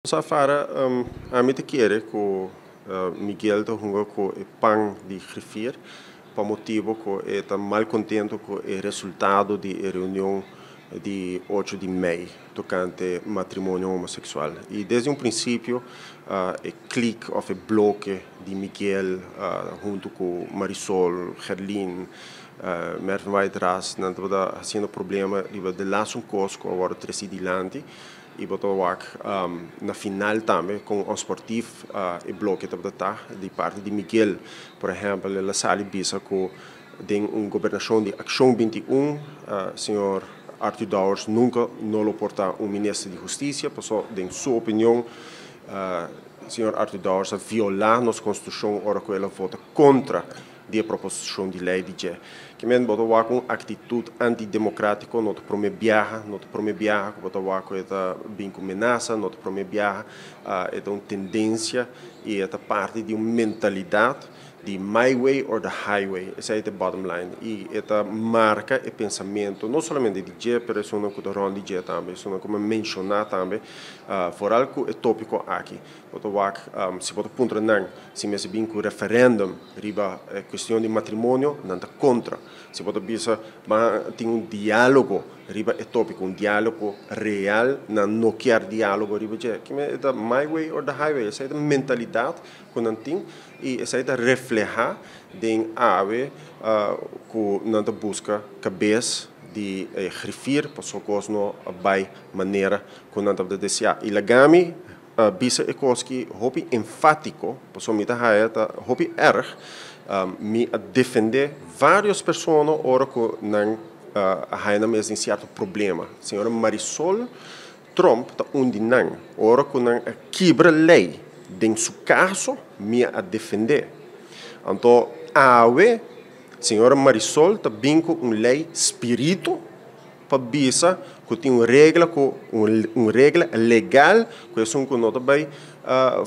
Safara, ami ta kere ku Miguel ta hunga ku e pan di griffier pa motibo ku e ta malcontento ku e resultado di e reunion di 8 di mei tocante matrimonio homosexual. Y desde un principio e clique of e bloke di Miguel hunto cu Marisol, Gerlin, Mervin Wyatt-Ras, nan tabata haciendo problema riba de laatste cos cu a wordo treci dilanti. Y bo ta wak na final tambe con onsportief e bloke tabata ta di parti di Miguel. Por ehempel, el a sali bisa cu den un gobernacion di Accion 21, señor Arthur Dowers nunca no lo por ta un minister di Husticia, paso den su opinion, señor Arthur Dowers a viola nos constitucion ora cu el a vota contra di e proposicion di ley di dje. Kiermen bo ta wak un actitud antidemocratico, no ta prome biaha, no ta prome biaha cu bo ta wak cu e ta bin cu menasa, no ta prome biaha, e ta un tendencia y e ta parti di un mentalidad di my way or the highway. Esey ta e bottom line. Y e ta marca e pensamento, no solamente di dje, pero esunnan cu ta rond di dje tambe, esunnan cu mi a menciona tambe, vooral cu e topico aki. Bo ta wak, si bo ta puntra nan si mester bin cu referendum riba e cuestion di matrimonio, nan ta contra. Si bo ta bisa ban tin un dialogo riba e topico, un dialogo real, nan no kier dialogo riba dje. Kime e ta my way or the highway, esey ta mentalidad cu nan tin y esey ta refleha den awe cu nan ta busca cabes di e griffier paso cos no a bay manera cu nan tabata desea. Y lagami bisa e cos ki hopi enfatico, paso mi ta haya ta hopi erg, mi a defende varios persona ora cu nan a haya nan mes den cierto problema. Señora Marisol Tromp ta un di nan. Ora cu nan a kibra ley den su caso, mi a defende. Anto awe, señora Marisol ta bin cu un ley spirito pa bisa cu tin un regla, cu un regla legal cu esun cu no ta bay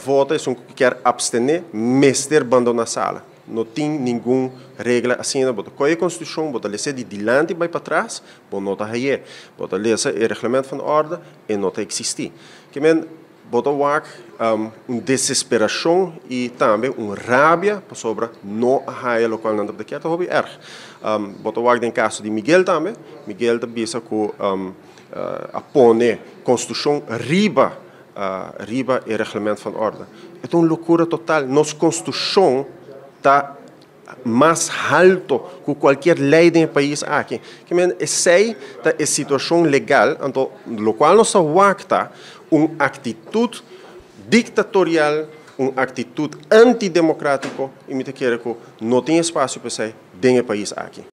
vota, esun cu kier abstene, mester bandona sala. No tin ningun regla asina. Bo ta coge e constitucion, bo ta lesa di dilanti bay patras, bo no ta haye. Bo ta lesa e reglamento van orde, e no ta existi. Kiermen, bo ta wak un desesperacion y tambe un rabia pasobra no a haya locual nan tabata kier, ta hopi erg. Bo ta wak den caso di Miguel tambe. Miguel ta bisa cu a pone constitucion riba e reglamento van orde. E ta un locura total. Nos constitucion ta mas halto cu cualkier ley den e pais aki. Kiermen, esey ta e situacion legal, anto locual nos ta wak ta un actitud dictatorial, un actitud antidemocratico, y mi ta kere cu no tin espacio pa esey den e pais aki.